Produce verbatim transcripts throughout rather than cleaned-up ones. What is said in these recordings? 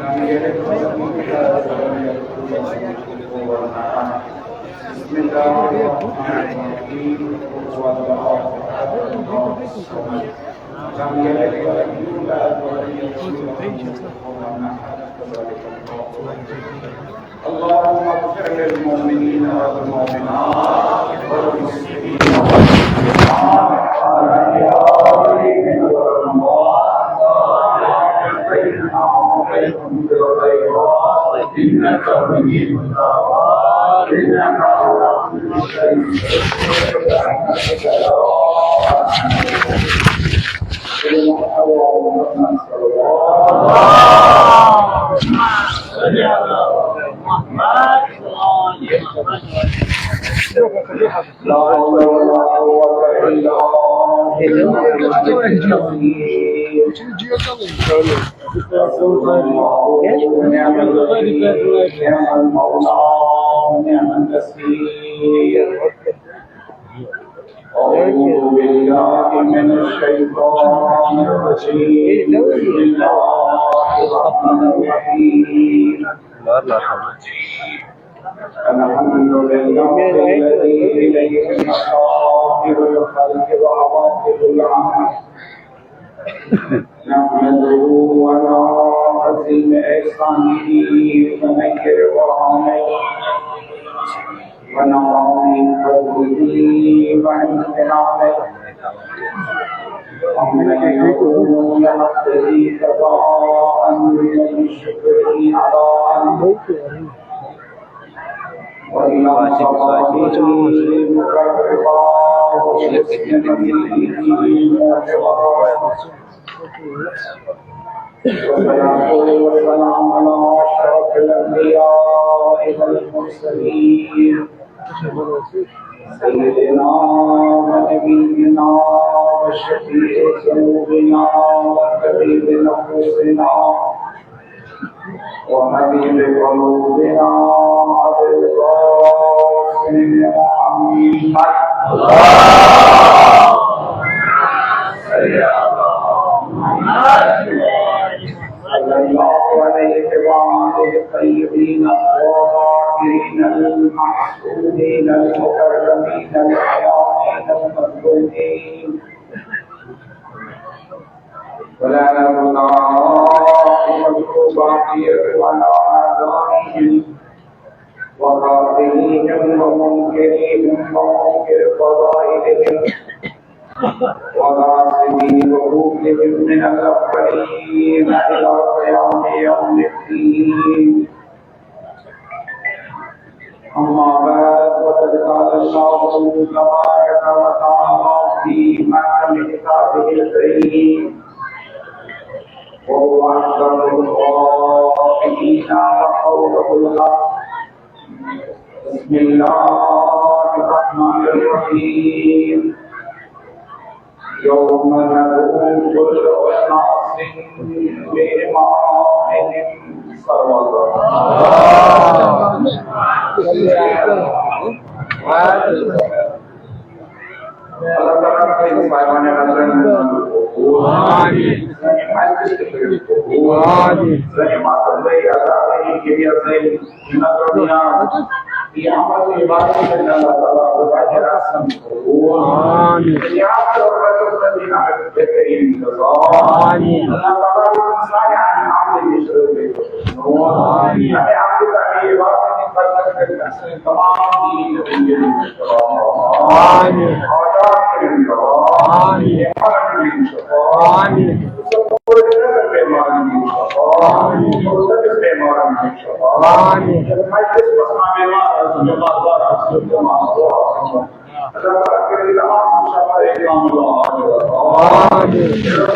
لم يلد ولم يولد ولم يكن له كفوا أحد. بسم الله الرحمن الرحيم. قل هو الله أحد، الله الصمد. لم يلد ولم يولد ولم يكن له كفوا أحد. كذلك الله. اللهم اغفر للمؤمنين والمؤمنات والمسلمين والمسلمات والأحياء منهم والأموات. بيننا وبينهم بالخيرات. إنك مجيب الدعوات. إنك على كل شيء قدير. لا حول ولا قوة إلا بالله. نعم الولي، نعم المولى، نعم النصير. أعوذ بالله من الشيطان الرجيم. بسم الله الرحمن الرحيم. الحمد لله الذي إليه مصائر الخلق وعواقب العمل. نحمده ونعتزم إحسانه وننكر وعليه ونرى من فضله وامتنانه. ومن يقول يهتدي سواء من شكره على أنه وإلى الله مكرر والصلاة والسلام على أشرف الأنبياء والمرسلين سيدنا ونبينا وشفيع ذنوبنا وطبيب نفوسنا وحبيب قلوبنا أبي القاسم محمد. اللهم صل على محمد صلى الله عليه وآله الطيبين الطاهرين المعصومين المكرمين الحيائين المظلومين. ولعنة الله والكفار وعلى أعدائهم وقاتليهم ومنكريهم ومنكر فرائضهم وغاصبي حقوقهم من الأولين إلى قيام يوم الدين. أما بعد، فقد قال الله تبارك وتعالى في محكم كتابه الكريم، وهو أصدق القائلين وقوله الحق. بسم الله الرحمن الرحيم. يوم ندعو كل أناس بإمامهم. صلوات. اللہ تعالیٰ کا اس پیمانے میں قبول۔ آمین۔ آمین۔ آمین۔ یہ عمل عبادت میں اللہ تعالیٰ کو اجر حسن قبول۔ آمین۔ یاد اور بہترین انتظام۔ آمین۔ اللہ تعالیٰ کو صالحان عمل کی شروع میں۔ آمین۔ ہمیں آپ کے تعلیم عبادت کی برکت سے تمام دین کے لیے آمین۔ آمین۔ آمین۔ آمین۔ آمین۔ آمین۔ آمین۔ آمین۔ آمین۔ آمین۔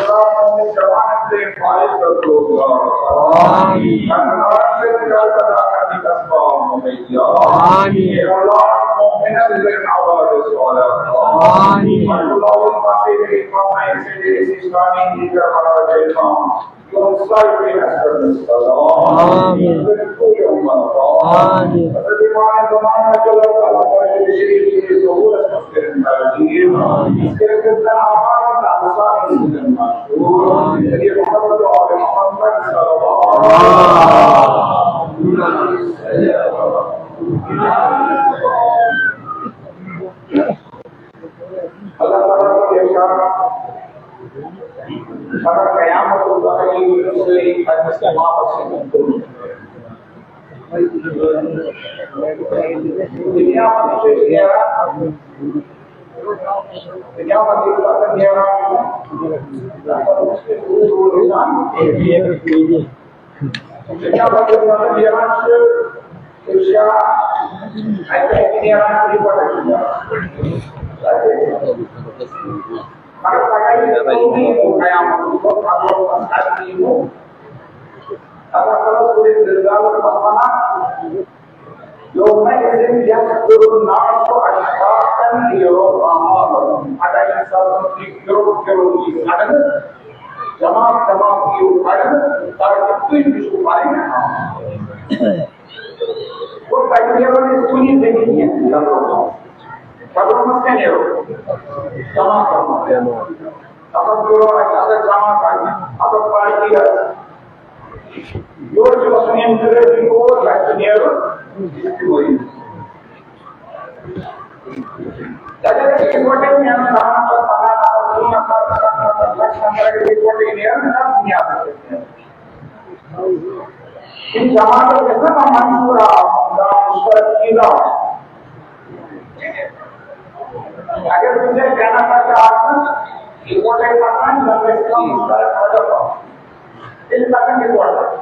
آمین۔ نبی محمد و آل محمد صلی اللہ علیہ وسلم۔ اللہ تعالیٰ کا ارشاد، اگر قیامت ہوتا ہے، یہ اس سے ایک حدیث کے بعد سے دنیا میں سے گہرا، دنیا میں سے زیادہ گہرا، دنیا میں سے زیادہ گہرا، مگر پگاہ ییٚلہِ قیامت، پتہٕ اللہ تعالیٰ سُنٛد زلزال پتہٕ ونان، یومئذ یصدر الناس اشتاتا لیروا اعمالهم۔ پگاہ ییٚمہِ ساتہٕ تُہۍ کِرو کِرو یِیِو کڑنہٕ، جماعت جماعت یِیِو کڑنہٕ، تاکہِ تُہۍ وٕچھِو پنٕنۍ اعمال۔ اور تَتہِ نیرو نہٕ أسۍ کُنی زٔمیٖن کینٛہہ، قبرو منٛز۔ قبرو منٛز کیٛاہ نیرو؟ جمع کرو۔ اَتھ منٛز نیرو اَسہِ، اَتھ منٛز جمع کرنہٕ، اَتھ منٛز پارٹی آسہِ۔ یورٕ چھُ گژھُن اِنفرٲدی اور تَتہِ چھُ نیرُن اِجتمٲعی۔ تَتہِ چھِ یِتھ پٲٹھۍ نیرُن دَہ نفر، پنٛداہ نفر، وُہ نفر، سَتھ نفر، لَچھ نفر، یِتھ پٲٹھۍ نیرُن، تَتھ بُنیادَس پٮ۪ٹھ نیرُن۔ یِم جماعتَس گژھِ نا کانٛہہ منصوٗبہٕ آسُن، کانٛہہ مُشترک چیٖز آسُن۔ اگر کُنہِ جایہِ ترٛےٚ نفر چھِ آسان، یِکوَٹَے پَکان، زَن گژھِ کانٛہہ مُشترک ہدف آسُن۔ تیٚلہِ پَکَن یِکوَٹَے۔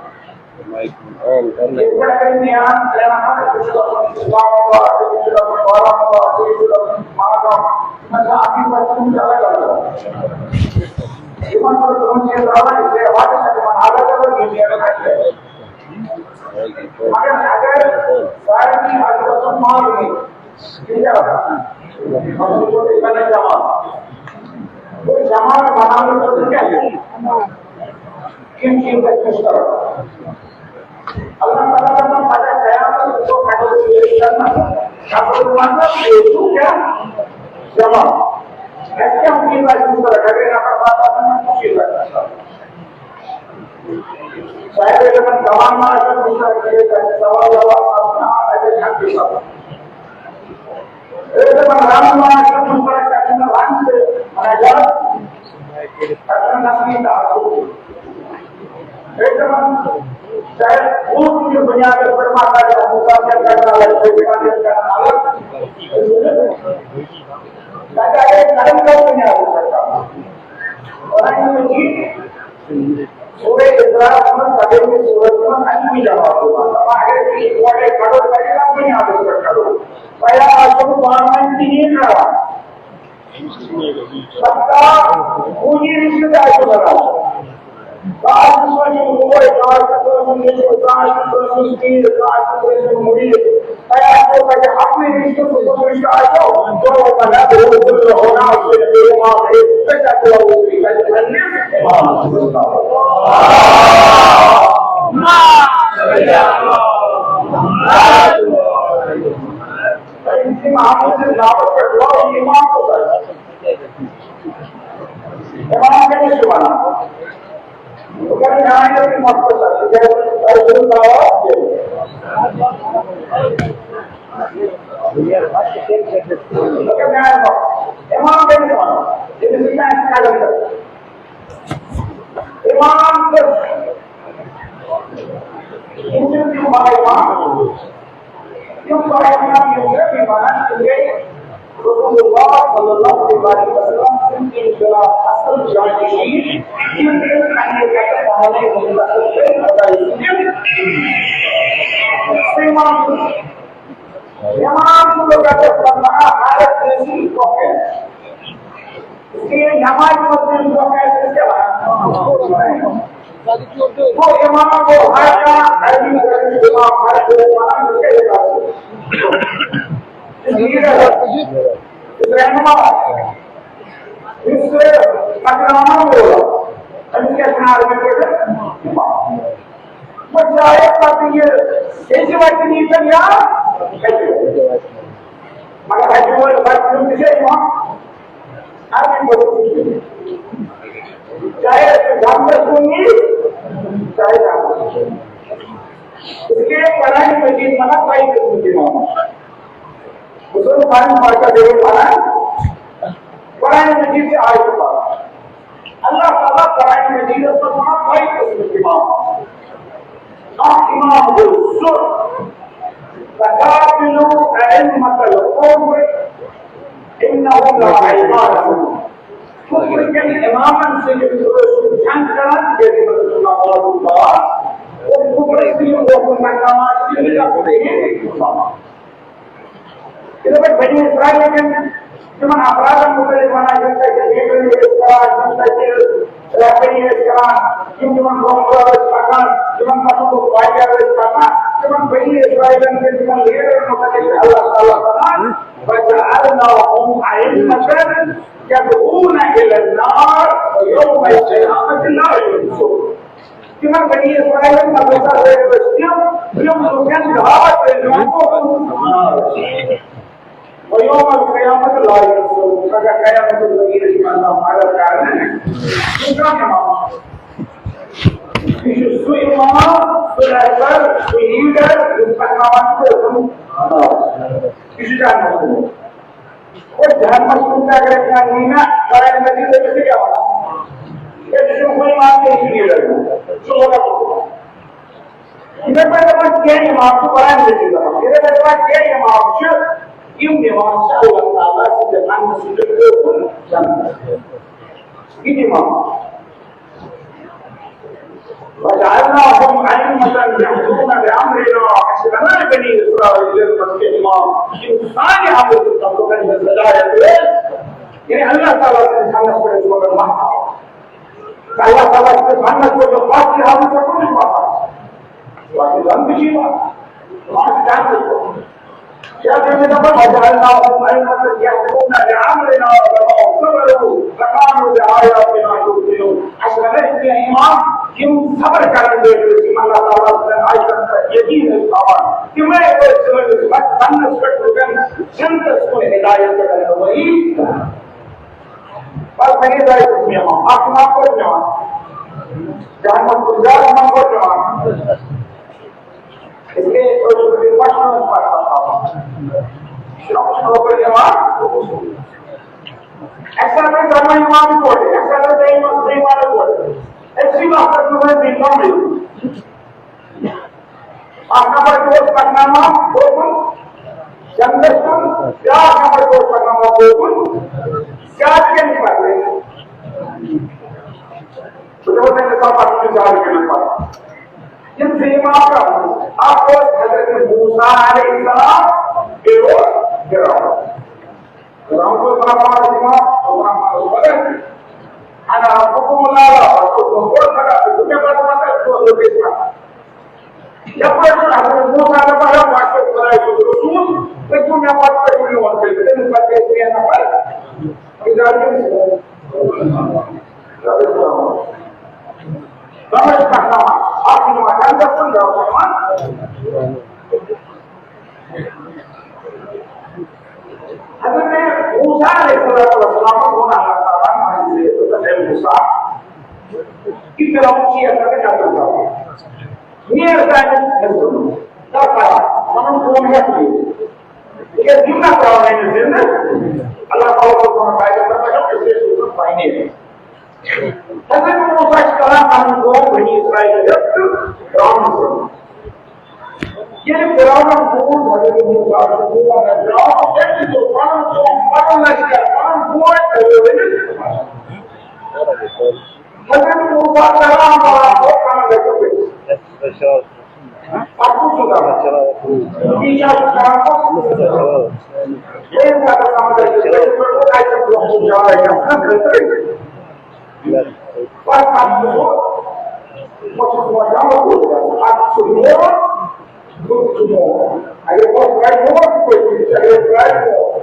یِکوَٹَے اگر نیران ترٛےٚ نفر، أکِس چھُ گژھُن اسلام آباد، أکِس چھُ گژھُن بارہمولہ، أکِس چھُ گژھُن ماگام، یِمَن چھِ اَکٕے پَتہٕ تِم چھِ الگ الگ۔ یِمَن چھُنہٕ تِمَن چیٖز ترٛاوان، اِسلیے وَتہِ چھِ تِمَن الگ الگ، یِم نیرَن اَکہِ جایہِ۔ مگر اگر سارنٕے آسہِ گژھُن ماگمٕے، تیٚلہِ کیٛاہ وَنان؟ مطلب، گوٚو تیٚلہِ بَنہِ جماعت۔ گوٚو جماعت بَناونہٕ خٲطرٕ کیٛاہ چھُ؟ یِم چیٖز گژھِ مُشترک۔ اللہ تعالیٰ دَپان پَگاہ قیامت دۄہ کَرو أسۍ یہِ کرنہٕ، کَرو مطلب، بیٚیہِ چھُ کیٛاہ؟ جماعت۔ اَسہِ کیٛاہ چیٖز آسہِ مُشترک؟ اگر نفر پَتہٕ آسَن، کُس چیٖز آسہِ مُشترک؟ شاید اگر ہم سوال مارا کر دوسرا کہ یہ سوال جواب آپ نہ آتا ہے، ہم کے ساتھ۔ اگر ہم رام مارا کر دوسرا کہ ہم رام سے مناجات، اگر نسلی تعصب۔ اگر ہم شاید وہ کی بنیاد پر ماتا کا مقابلہ کرنا الگ، کرنا الگ۔ تاکہ یہ قدم کا بنیاد پر کرنا۔ قرآن مجید سورہ اسراء منٛز، سبع کی سورت منٛز، اَمہِ کُے جواب دِوان۔ دَپان، اگر تُہۍ یِکوَٹَے کھڑو، تَتہِ کَتھ بُنیادَس پٮ۪ٹھ کھڑو؟ فَيَا آسَن پانہٕ ؤنۍ کِہیٖنۍ ترٛاوان۔ پَتہٕ کانٛہہ خوٗنی رِشتہٕ تہِ آسہِ بَنان۔ کانٛہہ چھُ کٲنٛسہِ ہُنٛد بوے، کانٛہہ چھُ کٲنٛسہِ ہُنٛد نیٚچوٗ، کانٛہہ چھُ کٲنٛسہِ ہُنٛد پیٖر، کانٛہہ چھُ کٲنٛسہِ ہُنٛد مُریٖد۔ تۄہہِ آسیو تَتہِ اَپُے رِشتہٕ، سُہ کُس رِشتہٕ آسیو؟ جو بَنَے، وہ کُل ہونا، اُسے دِل ماں ہے، تَتہِ آسیو، تَتہِ پَنٕنِس اِمامَس منٛز تھاوو۔ اِمام کٔمِس چھِ وَنان؟ بہٕ کَرٕ میٛانہِ یَتھ مۄختصر، تِکیٛازِ تۄہہِ چھُنہٕ دعوت دِنۍ۔ بہٕ کَرٕ میٛانہِ مۄختصر۔ اِمام کٔمِس وَنو؟ ییٚمِس نہٕ کانٛہہ آسہِ قدر کَران۔ اِمام کٔژ؟ یِم چھِ تِم بااِمام۔ تِم بااِمام یِم چھِ، یِم وَنان، تِم گٔے رسول اللہ صلی اللہ علیہ وسلم سٕنٛدۍ یِم خلاف اصل جانشین، یِم گٔے پننہِ پٮ۪ٹھ پانے منتقل کٔرِتھ خدای سٕنٛدِ اِمام۔ اِمام چھُ لُغتَس منٛز وَنان ہر کٲنٛسہِ برٛونٛہہ کَنہِ۔ اس لیے نماز مسجد کو کیسے چلا؟ وہ امام کو ہر کا علی امام ہر کو امام اس کے لحاظ سے۔ اس لیے اس رہنما، اس اکرامہ کو ہم اس کے اپنا عالم کو امام۔ وہ چاہے پتہ یہ کیسے وقت نہیں کر یار، مگر حج والے وقت میں کسے امام؟ آپ کی بہت، چاہے اَنان تۄہہِ قٕسمٕکۍ اِمام۔ بہٕ چھُس نہٕ پَنٕنۍ پَتہ بیٚیہِ وَنان، قرآن مجیٖد چھِ آیتہٕ پَران۔ اللہ تعالیٰ قرآن مجیٖدَس منٛز وَنان تۄہہِ قٕسمٕکۍ اِمام۔ اَکھ اِمام گوٚو سُہ، فقاتلوا أئمة الكفر إنهم لا أيمان لهم۔ کفر کٮ۪ن اِمامَن سۭتۍ ٲسِو جنگ کران، ییٚتہِ منٛز چھُ ناو اللہ، اور کفرس تہِ یِم برونٛہہ کُن پَکناوان چھِ، تِم چھِ اَصلی اِمام۔ یِتھے پٲٹھۍ بنی اسرائیل کٮ۪ن تِمن افرادن مُتعلِق وَنان، یِم تَتہِ لیڈری ٲسۍ کران، یِم تَتہِ رہبری ٲسۍ کران، یِم تِمن برونٛہہ برونٛہہ ٲسۍ پَکان، تِمن پَتہٕ برونٛہہ واریاہ ٲسۍ پَکان، تِمن بنی اسرائیلن کٮ۪ن تِمن لیڈرن مُتعلِق چھُ اللہ تعالیٰ وَنان، وَجَعَلْنَاهُمْ أَئِمَّةً يَدْعُونَ إِلَى النَّارِ وَيَوْمَ الْقِيَامَةِ لَا يُنصَرُونَ۔ تِمن بنی اسرائیلن منٛز ہسا ٲسۍ تِم، یِم لُکن دعوت ٲسۍ دِوان۔ وَيَوْمَ الْقِيَامَةِ لَا يُنصَرُونَ۔ پگاہ قیامت دۄہ ییہِ نہٕ تِمن کانٛہہ مدد کرنہٕ۔ یہِ کانٛہہ اِمام۔ یہِ چھُ سُہ اِمام، سُہ رہبر، سُہ لیڈر، یُس پکناوان چھُ برٛونٛہہ کُن۔ یہِ چھُ جہنمس کُن۔ اور جہنمس کُن تہِ اگر اِنسان نِیہِ نا، قرآن مجیٖد چھُ کیٛاہ وَنان؟ ہے، ژٕ چھُکھ وۄنۍ مان ژٕ، یہِ چھُ لیٖڈر، ژٕ چھُکھ لۄکُٹ۔ یِتھَے پٲٹھۍ دَپان کینٛہہ اِمام چھُ قرآن مجیٖد دَپان، یِتھَے پٲٹھۍ دَپان کینٛہہ اِمام چھِ، یِم اِمام چھِ اللہ تعالیٰ سٕنٛدِ رحمتہٕ سۭتۍ برٛونٛہہ کُن جنت۔ یہِ تہِ اِمام۔ وَجَعَلْنَاهُمْ أَئِمَّةً يَهْدُونَ بِأَمْرِنَا۔ اَسہِ بَنٲے بَنی اِسرائیل یَتھ منٛز کینٛہہ اِمام، یِم سانہِ اَمرٕ تہٕ تَمرٕ ہِنٛز ہِدایت ٲسۍ۔ یعنی اللہ تعالیٰ سٕنٛدِس وَننَس پٮ۪ٹھ ٲسۍ مگر مَتھ تھاوان۔ اللہ تعالیٰ سٕنٛدِس وَننَس پٮ۪ٹھ چھُ پَتھ تہِ ہاوُن، ژےٚ کوٚت چھُکھ واتان؟ وَتھ چھِ گنٛدگی واتان۔ وَتھ چھِ جہنمَس کُن۔ یا تٔمۍ دَپان، وَجَعَلْنَاهُمْ أَئِمَّةً يَهْدُونَ بِأَمْرِنَا لَمَّا صَبَرُوا وَكَانُوا بِآيَاتِنَا يُوقِنُونَ۔ اَسہِ بَنٲے کینٛہہ اِمام، یِم صبر کَرَن وٲلۍ ٲسۍ، یِم اللہ تعالیٰ سٕنٛدٮ۪ن آیتَن پٮ۪ٹھ یقیٖن ٲسۍ تھاوان۔ تِمَے ٲسۍ سٲنِس وَتہِ وَننَس پٮ۪ٹھ لُکَن جنتَس کُن ہدایت کرَن وٲلۍ۔ پَتہٕ بَنے دۄیہِ قٕسمہٕ اِمام۔ اَکھ اِمام کوٚت نِوان؟ جہنمَس کُن۔ بیٛاکھ اِمام کوٚت نِوان؟ اس لیے کوئی چھُنہٕ پَتہٕ پَتہٕ پَتہٕ۔ شرٛۄپھ چھُ لوٚبُر یِوان۔ اَکہِ ساتہٕ گٔے دۄنوَے اِمام اِکوَٹے، اَکہِ ساتہٕ گٔے اِمام، زٕ اِمام اِکوَٹے۔ أکسٕے وقتَس منٛز ٲسۍ زٕ اِمام۔ اَکھ نفر چھُ اوس پَکناوان برٛونٛہہ کُن جنتَس کُن، بیٛاکھ نفر چھُ اوس پَکناوان برٛونٛہہ کُن۔ زیادٕ کٔمِس پَکنٲوِتھ؟ بہٕ دَپَو تۄہہِ، مِثال پَتہٕ چھُ زیادٕ کٔمِس پَکناوان۔ یِم زٕ اِمام کَم ٲسۍ؟ اَکھ اوس حضرت موسیٰ علیہ السلام، بیٚیہِ اوس فرعون۔ فرعون اوس وَنان پانَس اِمام، اوس وَنان پانَس خۄدا۔ اَنا رَبُّکُمُ الْأَعْلَىٰ، پَتہٕ اوس وَنان بوٚڑ خۄدا، تہٕ مےٚ پَتہٕ وَنان، ژٕ اوس رُکِتھ وَنان۔ یَپٲرۍ چھُ حضرت موسیٰ دَپان، ہے، بہٕ ہا چھُس خۄداے سُنٛد رسوٗل، تُہۍ چھِو مےٚ پَتہٕ پٔتمہِ وَنان، تیٚلہِ تٔمِس پَتہٕ گٔے ترٛےٚ نفر۔ یہِ گوٚو تٔمِس۔ دَپان چھِ پَکناوان، اَکھ چھُ نِوان جنتَس کُن، بیٛاکھ چھُ نِوان۔ حضرت موسیٰ علیہ الصلوۃ والسلام کو اللہ تعالیٰ نے، اے موسیٰ، کہ فرعون کی حرکت کیا کرتا ہو؟ یہ ایسا ہے، نہ کرا، ہم کون ہے؟ تِکیٛازِ یِم نہ ترٛاوَن أمِس زِنٛدٕ۔ اللہ تعالیٰ چھُ وَنان، پیغمبر، تۄہہِ چھو اِسلیے سوٗزمُت پنٕنۍ۔ حضرت موسیٰ چھِ کران پَنُن قوم بنی اسرائیل ہٮ۪تھ تہٕ فرعونَس سۭتۍ۔ ییٚلہِ فرعونَن بوٗز حضرت موسیٰ چھُ، فرعون چھُ پَنُن قوم، پَنُن لشکر، پَنُن فوج تیار کٔرِتھ۔ حضرت موسیٰ کران کران ووت سمندر کِس بٔٹھِس۔ پتہٕ کُس چھُ کران؟ یہِ کیٛاہ چھُ کران؟ ییٚلہِ پتہٕ سمندر کِس بٔٹھِس پٮ۪ٹھ ووت، اَتہِ چھُ برٛونٛہہ کُن جاے گژھان کھٔژ۔ پتہٕ، پتہٕ چھُ سُہ، پتہٕ چھُ سُہ وَنان، پتہٕ چھُ سُہ مور، بُتھ چھُ مور۔ اگر پتہٕ ترٛایہِ مور، تہٕ پٔتۍ کِنۍ چھِ، اگر ترٛایہِ مور۔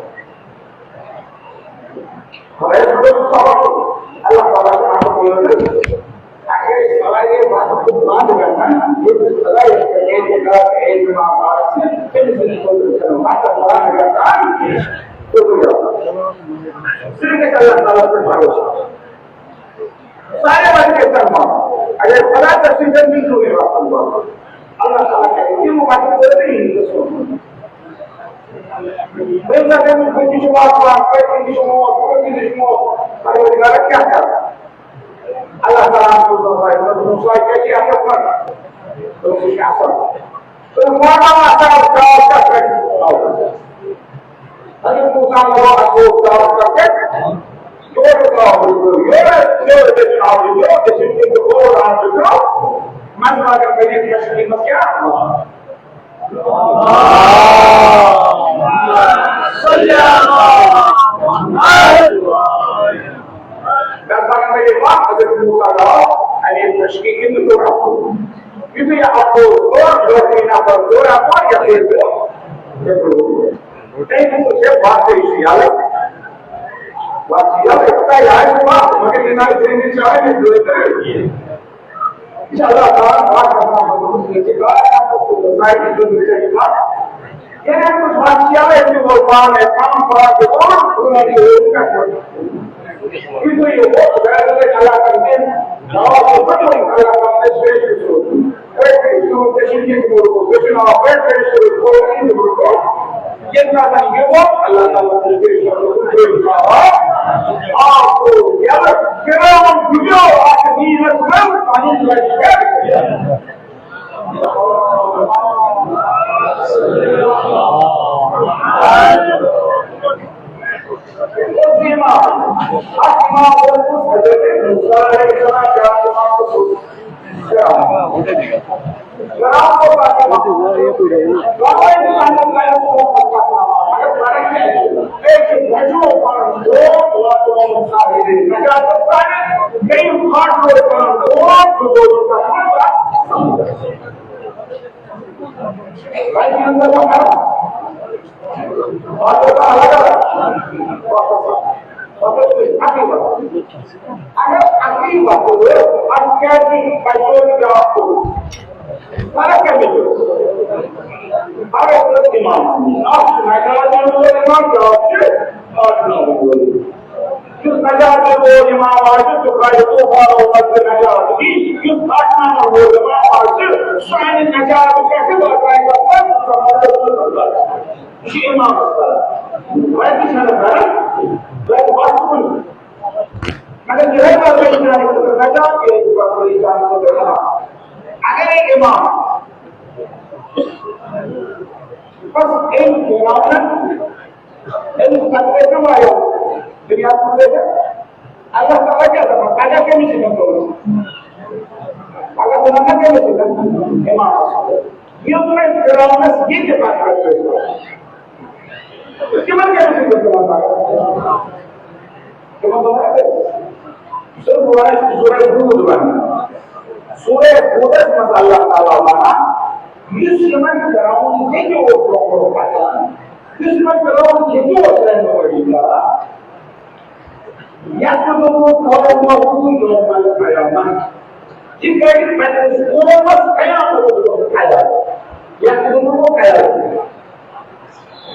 خۄدایَس منٛز اوس توکل۔ اللہ تعالیٰ چھُ اَتھ منٛز۔ اگر أسۍ خۄدایَس منٛز بنٛد گژھان، ییٚلہِ خۄدایَس پٮ۪ٹھ اعتقاد، اعتماد آسہِ، تٔمِس نِش چھُ مطلب بنٛد گژھان۔ صرف گژھِ اللہ تعالیٰ پٮ۪ٹھ بھروسہٕ۔ سارے وقت کے سلمان، اگر خدا کا سجن بھی تو یہ وقت ہوا۔ اللہ تعالیٰ کرِ تِم وَتہٕ پٲدٕ یِہِنٛدِس وقتَس منٛز۔ بیٚیہِ زَن تٔمِس بُتھِ چھُ وَتھ وَتھ، پٔتۍ کِنۍ چھُ موت، پٔتۍ کِنۍ چھُ موت۔ پروردگارا کیٛاہ کَرٕ؟ اللہ تعالیٰ ہَن کوٚر دۄہ پَتہٕ، دوٚپُن، "موسیٰ، کیٛاہ چھِ اَتھ پٮ۪ٹھ وَنان؟" دوٚپُن، "سُہ چھُ اَصٕل۔" تہٕ وَنان اَتھ آو، آو کَتھ پٮ۪ٹھ؟ آو۔ حضرت موسیٰ ہَن ووٚن، اَتھ اوس دعوت کَتھ پٮ۪ٹھ؟ یورٕ دعوت، یورٕ، یورٕ دٔچھِنۍ آو، یورٕ دٔچھِنۍ کِنۍ تہٕ اورٕ آو تہٕ درٛاو۔ منٛزٕ باگَن بَنے کشمیٖر منٛز کیٛاہ؟ دربارن میں یہ بات اگر تم کا گاؤ، اگر تشکیل کے تو رکھو۔ کیونکہ یہ آپ کو اور دو تین نفر دو رکھو یا پھر دو۔ تم کو سے بات ہے اسی حالت۔ بات یہ ہے، پتہ ہے، آج بات، مگر یہ نہ کریں گے، چاہے نہیں، دو طرح کی ہے۔ ان شاء اللہ تعالیٰ، بات کرنا مضبوط ہے کہ بات آپ کو بتائے کہ جو مجھے یہ بات، یہ ہے کچھ بات کیا ہے کہ وہ بات ہے، کام بات ہے، اور پورا یہ ہوگا۔ کیونکہ یہ بہت زیادہ اللہ کرتے ہیں، اور وہ بڑے اللہ کا پیش کرتے ہیں۔ اگر عقلی وقت اتھ کیازِ بچو نہٕ بیٛاکھ کوٚر؟ فرق کیٛاہ چھُ؟ فرق چھُ امام۔ اکھ چھُ نجات دِنہٕ وول امام، بیٛاکھ چھُ آٹھ نمبر وول۔ یُس نجات دِنہٕ وول امام آسہِ، سُہ کھالہِ طوفان و وزِ نجات۔ یُس آٹھ نمبر وول امام آسہِ، سُہ انہِ نجات پٮ۪ٹھٕ بچاوِ۔ یہِ چھُ امامس کران۔ وتہِ چھَنہٕ کران، وتہِ وَتھ کُن۔ مگر یِہوٚے وَتھ چھِ جانہِ خٲطرٕ نجات، یِہوٚے چھِ پَتہٕ یہِ جانہِ خٲطرٕ حرام۔ اگرے امام، بس أمۍ فرعونن، أمِس پَتہٕ گٔے نہٕ وایو، دُنیاہَس منٛز گٔے نہٕ۔ اللہ تعالیٰ کیٛاہ دَپان؟ پَگاہ کٔمِس سۭتۍ کوٚرُن؟ پَگاہ وَنان نہ کٔمِس سۭتۍ؟ امامَس سۭتۍ۔ یِم وۄنۍ فرعونَس یہِ تہِ پَتہٕ گٔے۔ تِمن کیٛاہ چھُ تِمن پَران؟ تِمن دۄہن اگر سورہ، سورہ ہود وَنہِ، سورہ ہودس منٛز اللہ تعالیٰ وَنان، یُس یِمن فرعون ییٚتہِ اوس برٛونٛہہ برٛونٛہہ پَکان، یُس یِمن فرعون ییٚتہِ اوس رہنمٲیی کران، یَتھ نہٕ دوٚپمُت قومہ یوم القیامہ۔ یہِ کَرِ پنٛنِس قومَس قیامتُک دۄہ قیامت۔ یَتھ نہٕ دوٚپمُت قیامت۔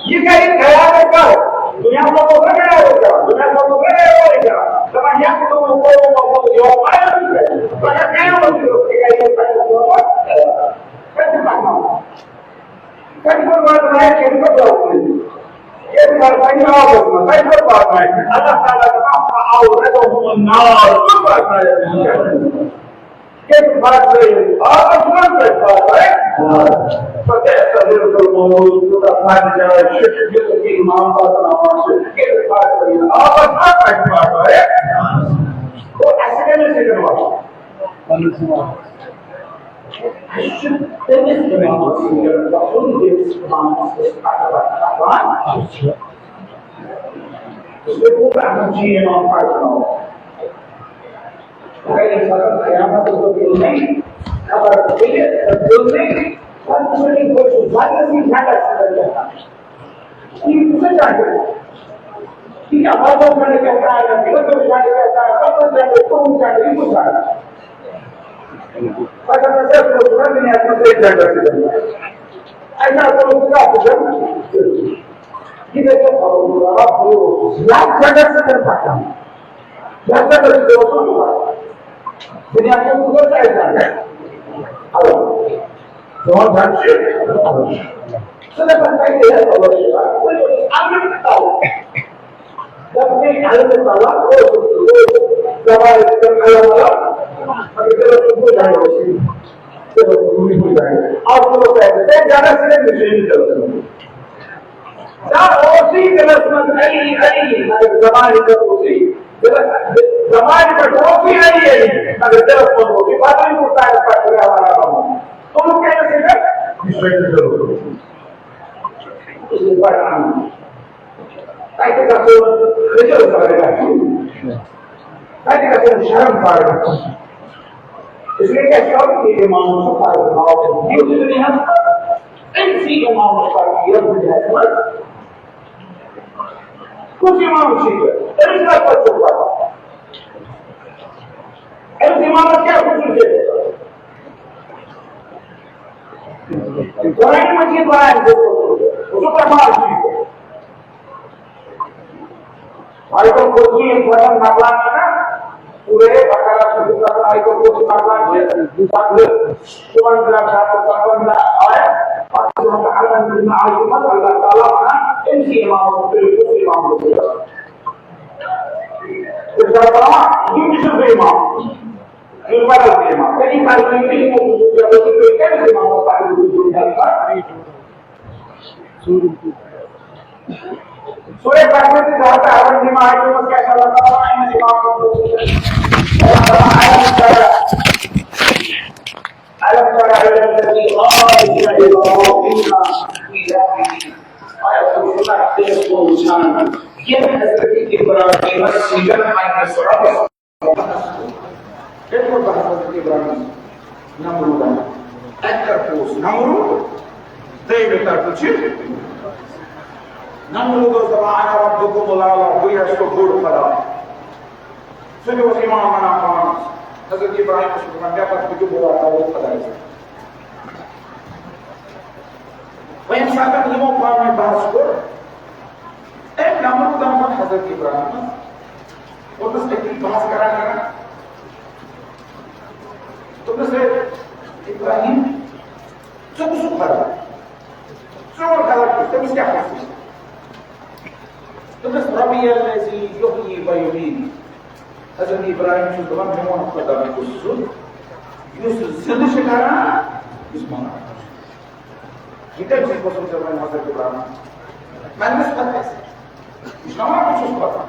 یہِ کَرِ قیامت کَر؟ دُنیا منٛز دوٚپُکھ نہ قیامت کَر، دُنیا منٛز دوٚپُکھ نہ قیامت کَر۔ دَپان یَتھ دوٚپمُت قومہ یوم القیامت کَرِ۔ پَگاہ قیامت کَرِ۔ یہِ کَرِ پنٛنِس قومَس قیامت۔ کَتہِ چھُ پَکناوُن؟ کَتہِ پٮ۪ٹھ واتنایَکھ، کَتہِ پٮ۪ٹھ واتنایَکھ؟ ییٚتہِ واتنایَکھ آبَس منٛز، کَتہِ پٮ۪ٹھ واتنایَکھ؟ اللہ تعالیٰ چھُ دَپان، فَأَوْرَدَهُمُ النَّارَ، کَتہِ واتنایَکھ؟ کَتہِ واتنایَکھ؟ آبَس منٛز کَتہِ واتنایَکھ؟ فَبِئْسَ الْوِرْدُ الْمَوْرُودُ، کوٗتاہ بَد جاے چھِ، ییٚتہِ اِمام واتناوان چھِ، کَتہِ واتنایَکھ؟ آبَس منٛز کَتہِ واتنایَکھ؟ گوٚو اَسہِ کَمہِ سۭتۍ واتناوان؟ اَسہِ چھُ تٔمِس اِمامَس سۭتۍ گژھُن، ییٚمِس اِمامَس أسۍ پَتہٕ پَتہٕ تھاوان چھِ۔ تہٕ سُہ گوٚو اَتھ منٛز چھِ اِمام پَرناوان۔ اگر اِنسانَس قیامتَس دۄہ پیوٚو نہٕ، خبر پیٚیہِ، پیوٚو نہٕ، پَتہٕ چھُ یہِ گوٚو سُہ زَنٛگَس سۭتۍ زَنٛگَس سۭتۍ گژھان۔ یہِ کُس جنڈٕ؟ یہِ کیٛاہ؟ وۄزُل جنڈٕ کیٛاہ ترٛاوِ؟ وۄزُل جنڈٕ کیٛاہ ترٛاوِ؟ سَبٕز جنڈٕ، کرٛہُن جنڈٕ، یہِ کُس جنڈٕ؟ پَتہٕ ہسا چھِ أسۍ وٕچھان دُنیاہَس منٛز أکۍ جنڈَس سۭتۍ۔ اَسہِ ہسا اوس کَتھ جنڈٕ؟ یہِ گژھِ رب یَتھ جنڈَس سۭتۍ پَکان۔ یَتھ جنڈَس سۭتۍ اوس نہٕ پَکان۔ دُنیاہَس منٛز کُس اوس اَسہِ جنڈٕ؟ الگ۔ God has it. So that I say, yes, Allah, Allah, Allah, Allah, Allah, Allah, زبانہِ پٮ۪ٹھ اوسُے علی علی، مگر دِلَس منٛز اوسُے بدلٕے کوٗتاہ پَتہٕ خۄداے والا بَنُن۔ تِمو کیٛاہ ٲسۍ کران؟ یہِ چھُ رٔٹِتھ ضروٗر۔ یہِ چھُ بَڑٕ اَہَم۔ تَتہِ گژھو خٔجل کَرٕنۍ اَسہِ۔ تَتہِ گژھن شرم کَرٕنۍ۔ اس لیے کیٛاہ چھُ کَرُن؟ یہِ اِمام چھُ فرض تھاوُن۔ یہِ چھُ دُنیاہَس منٛز أمۍ سٕے اِمامَس پَرُن یَتھ دُنیاہَس منٛز۔ کُس اِمام چھُ یہِ؟ أمِس کَتھ پٮ۪ٹھ چھُ پَرُن؟ أمِس اِمامَس کیٛاہ خصوٗصیت چھِ؟ قرآن مجید، قرآن کو سپر مارک چیز۔ آیت الکرسی ایک بٹن مکان ہے نا، پورے بقرہ سے شروع کرنا، آیت الکرسی مکان ہے، پندرہ، پندرہ آیت، اور جو ہم تعالیٰ نے جتنا آیت مت اللہ تعالیٰ بنا، ان کی امام کو، بالکل امام کو دے گا۔ اس کا کلام، یہ کسی سے امام، یہ بڑا سے امام، کہیں پر بھی نہیں، وہ جو ہے، وہ تو کہیں سے امام کو پہلے بھی دے گا۔ سورہ بقرہ کی ذات ہے، اگر نماز کے مت کیا چلا تھا، ان امام کو ألم تر إلى الذي قال إبراهيم لأبيه۔ آیا تُہۍ چھِو نہ تٔمِس کُن وٕچھان، ییٚمۍ حضرت ابراہیمَس سۭتۍ پننِس رۄبَس تیٚلہِ کوٚر بہٕ حضرت ابراہیم نمروٗدن۔ اَتہِ کر اوس نمروٗد؟ دوٚیمہِ طرفہٕ چھِ نمروٗد اوس دَپان، "انا ربکم الاعلی"، بٕے ہا چھُسو بوٚڑ خۄدا۔ سُہ تہِ اوس یِوان وَنان پانَس۔ حضرت ابراہیم اوس دَپان، "مےٚ پَتہٕ ہیٚکِو بہٕ واتناوو خۄدایَس۔" وۄنۍ ییٚمہِ ساتہٕ یِمو پانہٕ ؤنۍ بحث کوٚر، أمۍ نمروٗدن ووٚن حضرت ابراہیمس، دوٚپنس، أتی بحث کران کران، دوٚپنس، "ہے ابراہیم، ژٕ کُس چھُکھ خۄدا؟ چون خۄدا کُس؟ تٔمِس کیٛاہ خصوٗصیت؟" دوٚپنس، "ربی الذی یحیی و یمیت۔" حضرت ابراہیم چھُ دَپان، "میون خۄدا کُس چھُ؟ یُس زِندٕ چھُ کران، یُس مَران چھُ۔" یہِ کَمہِ سۭتۍ اوس وٕنکیٚس وۄنۍ حضرت ابراہیم؟ پننِس خۄدایَس۔ یہِ چھُ دَپان، "بہٕ چھُس خۄدا۔"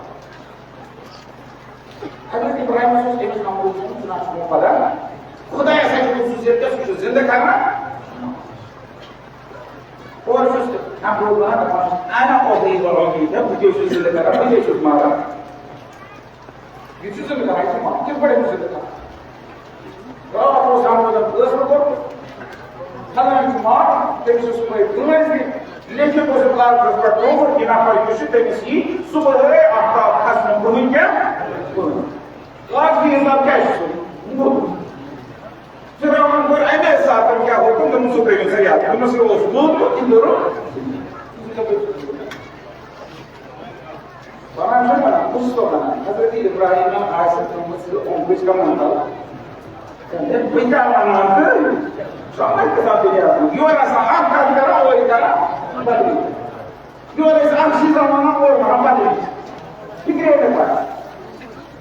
حضرت ابراہیمَس اوس أمِس نمروٗدَس ووٚنمُت، "ژٕ نہ چھُکھ مےٚ خۄدا۔ خۄدایَس ہا چھُ خصوٗصیت کیٛاہ، سُہ چھُ زِندٕ کران۔" اورٕ چھُس نمروٗد وَنان، دَپان چھُس، "انا احیی و امیت، بہٕ تہِ چھُس زِندٕ کران، بہٕ تہِ چھُس مَران۔" یہِ چھُ زِندٕ کران، یہِ چھُ مَران۔ کِتھ پٲٹھۍ چھُ زِندٕ کران؟ راتھ اوس نمروٗدَن فٲصلہٕ کوٚرمُت، فلٲنۍ چھُ مَرُن، تٔمِس چھُ صُبحٲے کٲنٛسہِ لیکھِتھ اوسُکھ کاغذَس پٮ۪ٹھ ترٛوومُت، یہِ نفر یُس چھُ، تٔمِس یی صُبحٲے آفتاب کھسنہٕ برٛونٛہٕے کینٛہہ۔ کاغذی حساب کیٛاہ چھُ سُہ؟ موٚدمُت۔ فرعون کوٚر اَمے ساتہٕ کیٛاہ حُکُم؟ دوٚپُن، "سُہ ترٛٲیِو سا یَتھ۔" دوٚپمَس، "یہِ اوس موٚدمُت، یہِ توٚرُن۔" وَنان چھُ وَنان، بہٕ چھُس تۄہہِ وَنان، حضرت ابراہیٖمَن آسہِ تھٲومٕژ یہِ اوٚنٛگٕج کَمَن تَل۔ ہے، بہٕ کیٛاہ وَنان تہٕ؟ سۄ کَتہِ کَتھ دُنیاہَس منٛز؟ یورٕ آسان اَکھ کَتھ کَران، اورٕ کَران بدلٕے۔ یورٕ ٲسۍ اَکھ چیٖز وَنان، اورٕ وَنان بدلٕے۔ فِکرے نہٕ تَران۔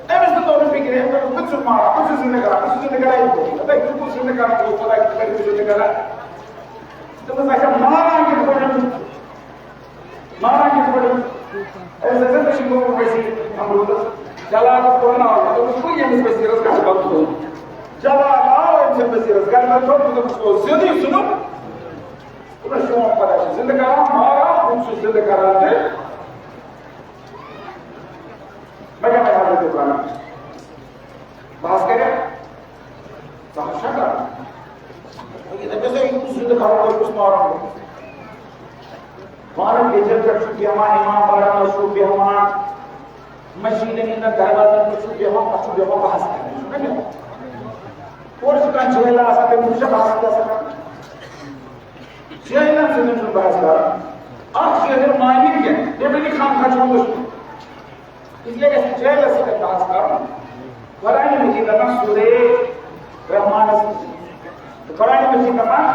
أمِس تہِ توٚر نہٕ فِکرِ، أمۍ دوٚپ، "بہٕ چھُس ماران، بہٕ چھُس زِندٕ کران، بہٕ چھُس زِندٕ کران، یہِ گوٚو۔ دوٚپُن، بہٕ چھُس زِندٕ کران، گوٚو خۄداے، بہٕ چھُس زِندٕ کران۔" دوٚپمَس، "اچھا، ماران کِتھ پٲٹھۍ؟ ماران کِتھ پٲٹھۍ؟" أمِس ہسا چھُ گوٚمُت وزیر نمروٗدَس، جلادَس کوٚر ناو، دوٚپمَس، "بہٕ ییٚمِس وزیرَس گژھٕ بَتہٕ کھیوٚن۔" جلاد آو أمۍ سٕنٛدِ وزیرَس گَرٕ، مےٚ دوٚپ، دوٚپمَس، "سُہ اوس زِندٕ، سُہ نہٕ۔" دوٚپمَس، "چون خۄدا چھُ زِندٕ کران، ماران، بہٕ چھُس زِندٕ کران تہِ۔" مےٚ کیٛاہ پَزِ حضرت ابراہیٖم؟ بہٕ حظ کَرٕ، ژٕ حظ چھَکھ کران۔ یہِ دَپٮ۪س، "ہے، یہِ کُس زِندٕ کَرُن وول، کُس مارُن وول؟" وانَن بیٚجَن پٮ۪ٹھ چھُ بیٚہوان، اِمام باڑَن منٛز چھُ بیٚہوان، مٔشیٖدَن ہٕنٛدٮ۪ن دروازَن پٮ۪ٹھ چھُ بیٚہوان، پَتہٕ چھُ بیٚہوان بحث کَرنہِ، چھُنہ بیٚہوان۔ اورٕ چھُ کانٛہہ جٲہِل آسان، تٔمِس چھُ بحث آسان کَرُن۔ جٲہِلَن سۭتۍ چھُنہٕ بحث کَرُن۔ اَکھ جٲہِل مانہِ کینٛہہ، تٔمۍ نہٕ خام کھا چھُ وٕچھمُت۔ اس لیے گژھِ جٲہِلَس سۭتۍ بحث کَرُن۔ قرآن مجیٖد دَپان سورہ رحمانَس منٛز۔ قرآن مجیٖد دَپان،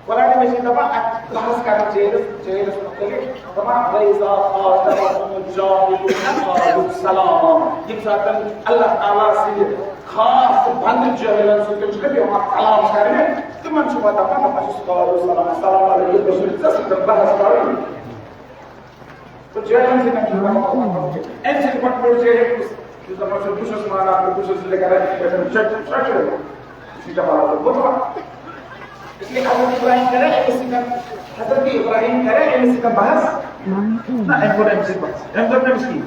قرآن مجید دپان، اتھ بحث کران چیزس، چیزس متعلق، دپان، "وَإِذَا خَاطَبَهُمُ الْجَاهِلُونَ قَالُوا سَلَامًا۔" ییٚمہِ ساتہٕ اللہ تعالیٰ سٕنٛدِ خاص بندٕ جٲہلن سۭتۍ چھِ بیٚہوان کلام کرنہِ، تِمن چھِ وۄنۍ دپان، دپان چھِس، "قالوا سلام، السلام علیکم، بہٕ چھُس ژےٚ سۭتۍ بحث کرُن۔" تہٕ جٲہلن سۭتۍ چھُ بحث کرُن۔ امہِ سۭتۍ پتہٕ کوٚر جٲہل کُس؟ یُس دپان چھُ، "بہٕ چھُس مانان تہٕ بہٕ چھُس لیکھان رٹھ پٮ۪ٹھ چٹ-، چٹ-، یہِ چھُ دپان، دوٚپمُت، اس لیے حضرت ابراہیم کرے أمِس سۭتۍ، حضرت ابراہیم کرے أمِس سۭتۍ بحث؟ نہ، أمۍ کوٚر أمِس سۭتۍ بحث۔ أمۍ دوٚپ نہٕ أمِس کِہیٖنۍ۔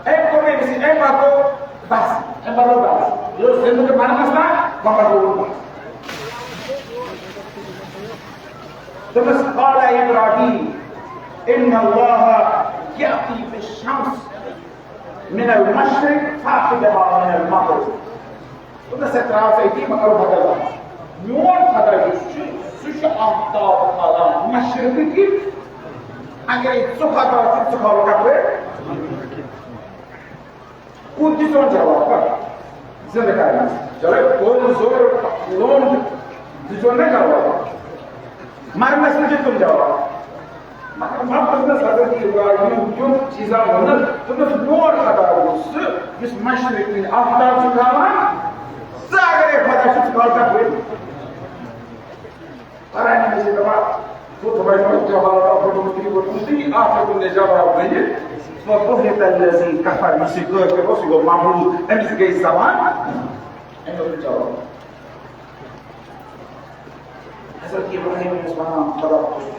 أمۍ کوٚر نہٕ أمِس سۭتۍ، أمۍ پتہٕ گوٚو بحث، أمۍ پتہٕ گوٚو بحث۔ یہِ اوس زِندٕ تہٕ مرنس تام، وۄنۍ پتہٕ گوٚو بحث۔ دوٚپمَس، "قال ابراہیم، ان اللہ یأتی بالشمس من المشرق فأت بها من المغرب۔" دوٚپمَس، "ژٕ ترٛاو سا أتی، بہٕ کَرٕ بدل اکھ۔ میون خدا یُس چھُ، سُہ چھُ آفتاب کھالان مشرقہٕ کِنۍ۔ اگرے ژٕ خدا چھُکھ، ژٕ کھالکھ کپٲرۍ؟" کوٚر دیُت جواب پتہٕ زِندٕ کرنَس۔ چلو، کوٚر زور لوٚنٛڈ، دیُت نہ جواب۔ مرنَس تہِ دیُتُن جواب۔ مگر وۄنۍ پرٛژھنَس حضرت ابراہیم یُتھ چیٖزا ووٚنُن، دوٚپنَس، "میون خدا گوٚو سُہ، یُس مشرق کِنۍ آفتاب چھُ تھاوان، ژٕ اگرے خدا چھُکھ، ژٕ کر تَپٲرۍ؟" قرآن مجید دپان، بہٕ تھاوٕ تۄہہِ جواب، بہٕ دِمہٕ تُہۍ، بہٕ دِمہٕ تُہۍ اکھ ہیوٚکُن مےٚ جواب ؤنِتھ۔ فبہت الذی کفر، یُس یہِ کٲفِر اوس، یہِ گوٚو مغرور، أمِس گٔے زبان، أمۍ دوٚپ نہٕ جواب۔ حضرت ابراہیم اوس وَنان، خدا کُس چھُ؟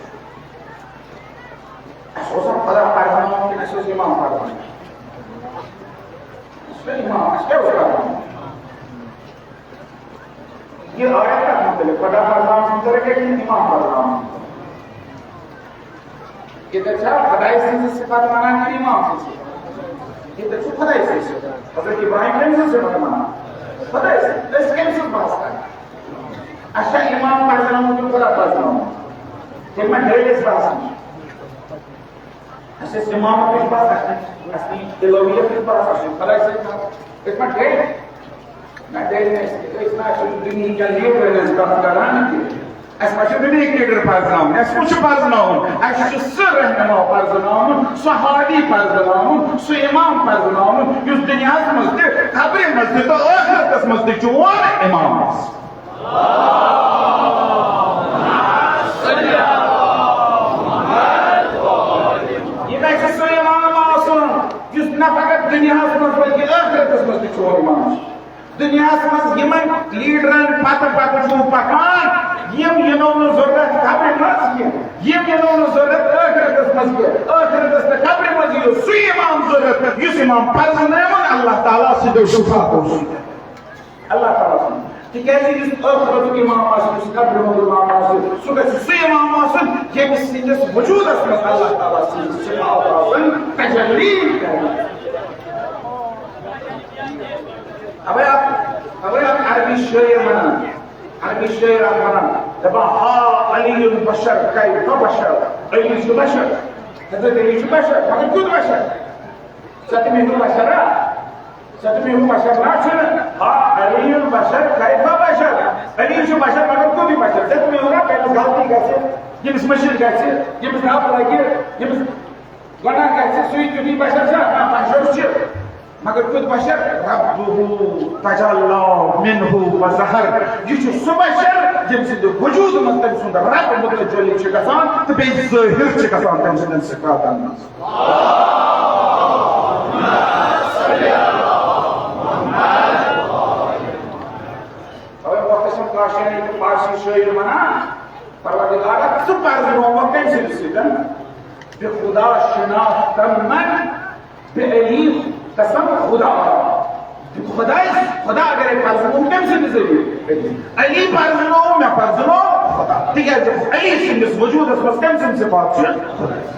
اَسہِ اوسا خدا پرزٕناوُن کِنہٕ اَسہِ اوس اِمام پرزٕناوُن؟ اَسہِ اوس اِمام، اَسہِ کیٛاہ اوس پرزٕناوُن؟ یہِ آیت کتھ متعلق؟ خدا پرزناونس متعلق ہے کِنہٕ اِمام پرزناونس متعلق؟ ییٚتٮ۪تھ چھا خدایہِ سٕنٛز صفت ونان کِنہٕ اِمام سٕنٛز صفت؟ ییٚتٮ۪تھ چھُ خدایہِ سٕنٛز صفت۔ حضرت ابراہیم کٔمۍ سٕنٛز صفت ونان؟ خدایہِ سٕنٛز۔ أسۍ کٔمۍ سٕنٛز بحث کران؟ اَسہِ چھا اِمام پرزناوُن کِنہٕ خدا پرزناوُن؟ تیٚلہِ ما ڈٔلۍ أسۍ بحث نِش؟ اَسہِ ٲسۍ اِمامَت نِش بحث، اَسہِ نِش، اَسہِ نِش الوہیت نِش بحث، اَسہِ نِش خدایہِ سۭتۍ بحث۔ أسۍ ما ڈٔلۍ؟ نہ، ڈٔلۍ نہٕ أسۍ کینٛہہ۔ أسۍ ما چھِ دُنیہٕکٮ۪ن لیڈرَن ہٕنٛز کَتھ کَران کینٛہہ؟ اَسہِ ما چھِ دُنیہٕکۍ لیڈر پَرزٕناوٕنۍ؟ اَسہِ کُس چھُ پَرزٕناوُن؟ اَسہِ چھُ سُہ رہنما پَرزٕناوُن، سُہ ہادی پَرزٕناوُن، سُہ اِمام پَرزٕناوُن، یُس دُنیاہَس منٛز تہِ، قبرِ منٛز تہِ تہٕ ٲخرَتَس منٛز تہِ چون اِمام آسہِ۔ یہِ گژھِ سُہ اِمام آسُن، یُس نہ فقط دُنیاہَس منٛز بلکہِ ٲخرتَس منٛز تہِ چون اِمام چھُ۔ دُنیاہَس منٛز یِمَن لیڈرَن پتہٕ پتہٕ چھُو پکان، یِم یِنو نہٕ ضروٗرت قبرِ منٛز کینٛہہ، یِم یِنو نہٕ ضروٗرت ٲخرتَس منٛز کینٛہہ۔ ٲخرتَس تہٕ قبرِ منٛز یِیو سُے اِمام ضروٗرت، یُس اِمام پرزٕنٲوِن اللہ تعالیٰ سٕنٛدیو صفاتو سۭتۍ۔ اللہ تعالیٰ سُنٛد۔ تِکیٛازِ یُس ٲخرتُک اِمام آسہِ، یُس قبرِ ہُنٛد اِمام آسہِ، سُہ گژھِ سُہ اِمام آسُن، ییٚمِس سٕنٛدِس وجوٗدس منٛز اللہ تعالیٰ سٕنٛدۍ صفات آسَن تجلی کران۔ اوے اکھ، اوے اکھ عربی شٲعر وَنان، عربی شٲعر اکھ وَنان، دَپان، "ہا علی بشر کیف بشر"، علی چھُ بشر، حضرت علی چھُ بشر، مگر کیُتھ بشر؟ ستمہ بشر، ہا؟ ستمہ بشر نا چھُنہٕ۔ ہا علی بشر کیف بشر۔ علی چھُ بشر، مگر کیُتھ بشر؟ ستمہ نا، ییٚمِس غلطی گژھِ، ییٚمِس مٔشِد گژھِ، ییٚمِس دب لگہِ، ییٚمِس گۄناہ گژھِ، سُے تیُتھُے بشر چھا؟ نہ، بشر چھُ۔ مگر کیُتھ بشر؟ ربہ تجلی منہ و ظہر۔ یہِ چھُ سُہ بشر، ییٚمہِ سٕنٛدِ وجوٗدٕ منٛز تٔمۍ سُنٛد رب متجلی چھُ گژھان تہٕ بیٚیہِ ظٲہِر چھُ گژھان تٔمۍ سٕنٛدٮ۪ن صفاتن منٛز۔ اوے محتشم کاشانی تہٕ فارسی شٲعر وَنان، پروردگارا، ژٕ پرزٕنووُکھ کٔمۍ سٕنٛدِ سۭتۍ؟ بے خدا شناختم من، بے علی قسم خدا۔ خدایس، خدا اگرے پرزٕنوو، کٔمۍ سٕنٛدِ ذٔریعہٕ؟ علی پرزٕنوو، مےٚ پرزٕنوو خدا۔ تِکیٛازِ علی سٕنٛدِس وجوٗدس منٛز کٔمۍ سٕنٛدۍ صفات چھِ؟ خدایہِ سٕنٛدۍ۔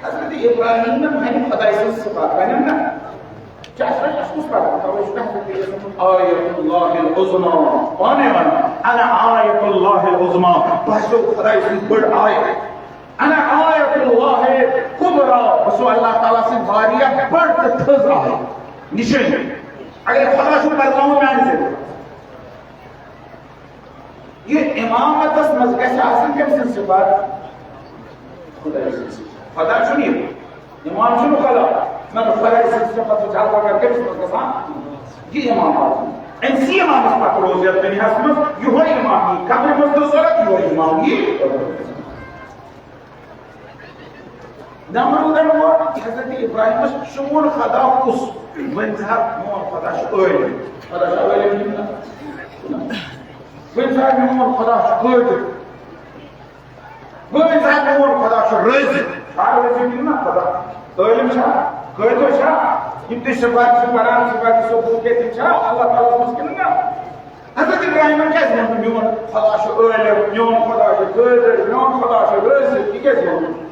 حضرت ابراہیمن ہنہِ خدایہِ سٕنٛز صفات ونن نا۔ کیا اَسہِ پَزِ اَسہِ کُس پَرُن؟ تَوَے چھُ مےٚ حضرت عیسیٰ سُنٛد آیت اللہ العظمیٰ پانَے وَنان، "انا آیت اللہ العظمیٰ"، بہٕ ہسا چھُس خدایہِ سٕنٛز بٔڑ آیت۔ انا آیت اللہ کبریٰ، بہٕ چھُس اللہ تعالیٰ سٕنٛز واریاہ بٔڑ تہٕ تھٔز آیت، نِشٲنی۔ اگر خۄدا چھُ پرناوُن میانہِ ذٔریعہٕ، یہِ امامتس منٛز گژھِ آسٕنۍ کٔمۍ سٕنٛز صفت؟ خۄداے سٕنٛز صفت۔ خۄدا چھُنہٕ یہِ، امام چھُنہٕ خۄدا، مگر خۄداے سٕنٛز صفت چھِ جلوٕ گر کٔمِس منٛز گژھان؟ یہِ امام آسُن۔ أمۍ سی امامس پتہٕ روز یتھ دُنیاہس منٛز یِہوٚے امام یی قبرِ منٛز تہٕ ضوٚرتھ، یِہوٚے امام یی۔ نمرودن ووٚن حضرت ابراہیمس، "چون خدا کُس؟ ؤنۍ زِ ہا، میون خدا چھُ عٲلم۔" خدا چھُ عٲلم کِنہٕ نہ؟ ؤنۍ زِ ہا، میون خدا چھُ قٲدر۔ ؤنۍ زِ ہا، میون خدا چھُ رٲزق۔ چھا رٲزق کِنہٕ نہ خدا؟ عٲلم چھا؟ قٲدر چھا؟ یِم تہِ صفات چھِ پران، صفات ثبوت کیٛاہ تِم چھا اللہ تعالیٰ ہس منٛز کِنہٕ نہ؟ حضرت ابراہیمن کیٛازِ ووٚن نہٕ، "میون خدا چھُ عٲلم، میون خدا چھُ قٲدر، میون خدا چھُ رٲزق"؟ یہِ کیٛازِ ووٚن نہٕ؟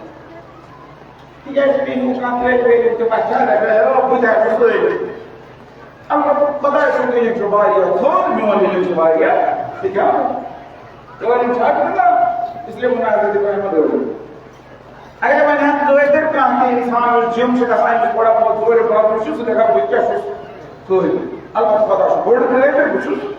تِکیٛازِ مےٚ ہیوٗ کانٛہہ طٲلبِ علم تہِ پَتہٕ کیٛاہ دَپہِ، "ہے، بہٕ تہِ ہا چھُس عٲلم۔" البتہ خۄداے سُنٛد علم چھُ واریاہ تھوٚد، میون علم چھُ واریاہ تہِ کیٛاہ؟ عٲلم چھا کِنہٕ نہ؟ اس لیے ووٚن حضرت ابراہیمن عٲلم۔ اگر وۄنۍ ہن قٲدر کانٛہہ تہِ انسان، یُس جِم چھُ گژھان، أمِس تھوڑا بہت زورِ باوُن چھُ، سُہ دَپہِ ہا، "بہٕ تہِ کیٛاہ چھُس قٲدر؟" البتہ خۄدا چھُ بوٚڑ قٲدر، بہٕ چھُس